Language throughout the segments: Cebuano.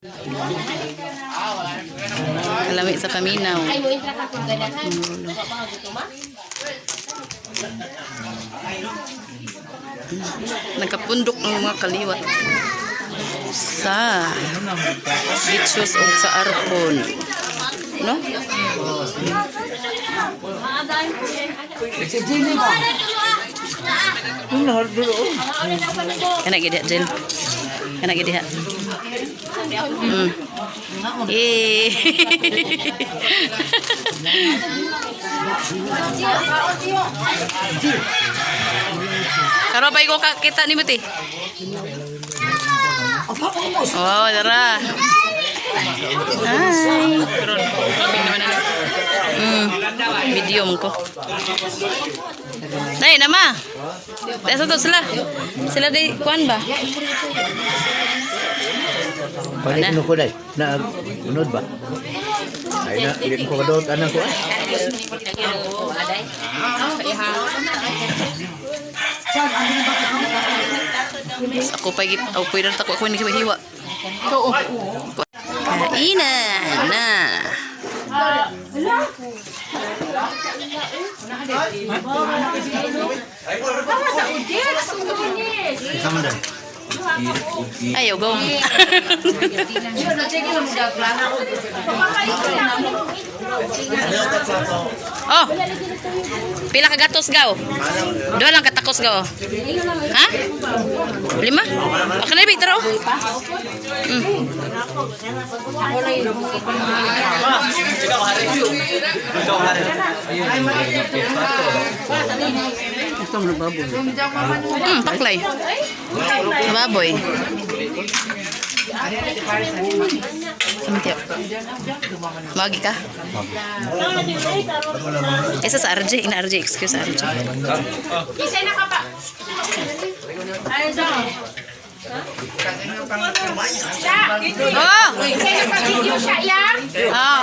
Kalami sa paminaw. Ay, mo intra ka kung ganahan. Wa pa ka gutuma? Nagkapundok ng mga kaliwat sa Bitsos o sa Arpon. No? Kana gid diha, Jill. Kana gid diha. Eh. Karon pa ko kita ni Muti. Oh, tara. Hi. Video mo ko. Nay, nama. Dahil sa to sila. Sila di kuan ba? Palit mo ko dai. Na unod ba? Ay na, hindi ko kadot anang ko. Ay. Ako pa gip, ako pwede na ako ni hiwa. Oo. Kainan na. Sama dai. Ayaw, go. Oh. Pila ka gatos gaw? Duha lang katakos gaw. Ha? Lima? Ako na tara oh. Paklay. Baboy. Samtiyo. Magi ka? Isa sa RJ, ina RJ, excuse RJ. Isa na ka pa. Oh! Isa na pa video siya, ya. Oh.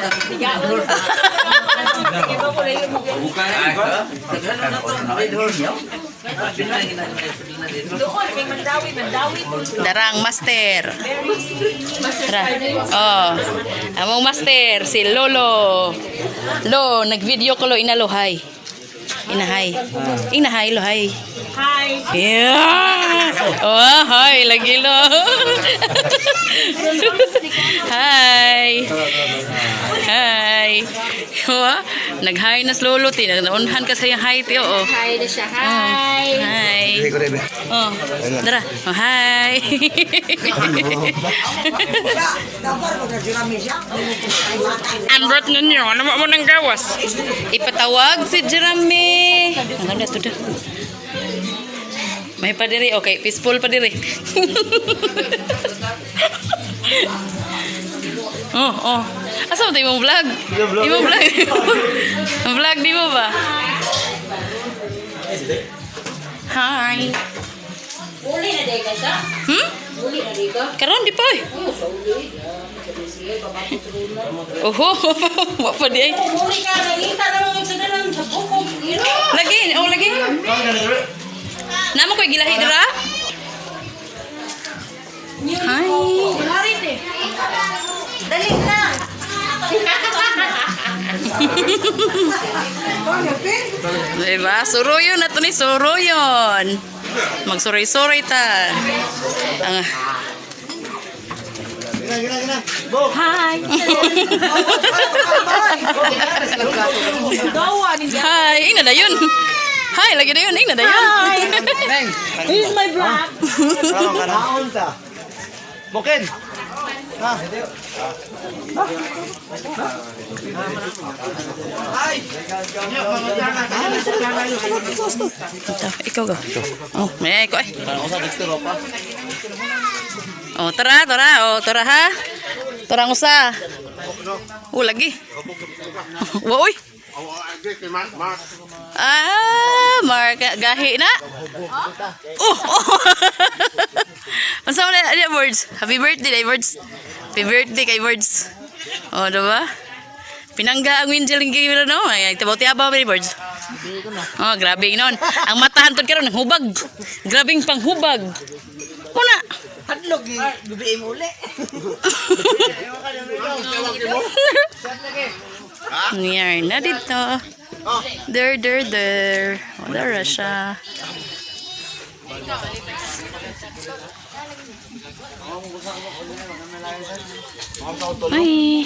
Darang master. Tara. Oh. Among master si Lolo. Lo, nag-video ko lo inalo hi. Inahay. Inahay lo hi. Hi. Yeah. Oh, hi lagi lo. Hi. Hi. Wa, nag-hi na si Lolo ti. Naunhan ka sa iyang hi ti oh. Hi na siya. Hi. Hi. Hindi ko dai. Oh, tara. Oh, hi. Amrot ninyo, ano mo nang gawas? Ipatawag si Jeremy. Ano na to da? May padiri, okay. Peaceful padiri. Oh. Asa mo tayo imong vlog? Imong vlog. Ang vlog di mo ba? Hi. Uli na day ka siya. Uli na day ka. Karon di pa oy. Oho, wa pa di ay. Uli ka nangita na mo sa dalan sa bukog. Lagi, oh lagi. Namo koy gilahi dira. Hi. Dali na. Diba? Suruyon na to ni suruyon. Magsuroy-suroy ta. Ang Hi. Hi, ina na yun. Hi, lagi na yun, ina na yun. Here's my vlog. Kaon ta. Boken. Ha. Ito, ikaw go. Oh, may ko eh. Oh, tara, tara. Oh, tara ha. Tara ang usa. Oh, lagi. Wa oy. Ah, Mark, gahi na. Oh. Unsa man na words? Happy birthday, day words. Happy birthday kay words. Oh, diba? Pinangga ang Winjel ng gawin no? Ay, tibaw-tiabaw ni words. Oh, grabe noon. Ang matahan tod karon hubag. Grabing panghubag. Una. Hadlog, gabi mo uli. Niyar na dito. There, there, there. Wala ra siya. Ay.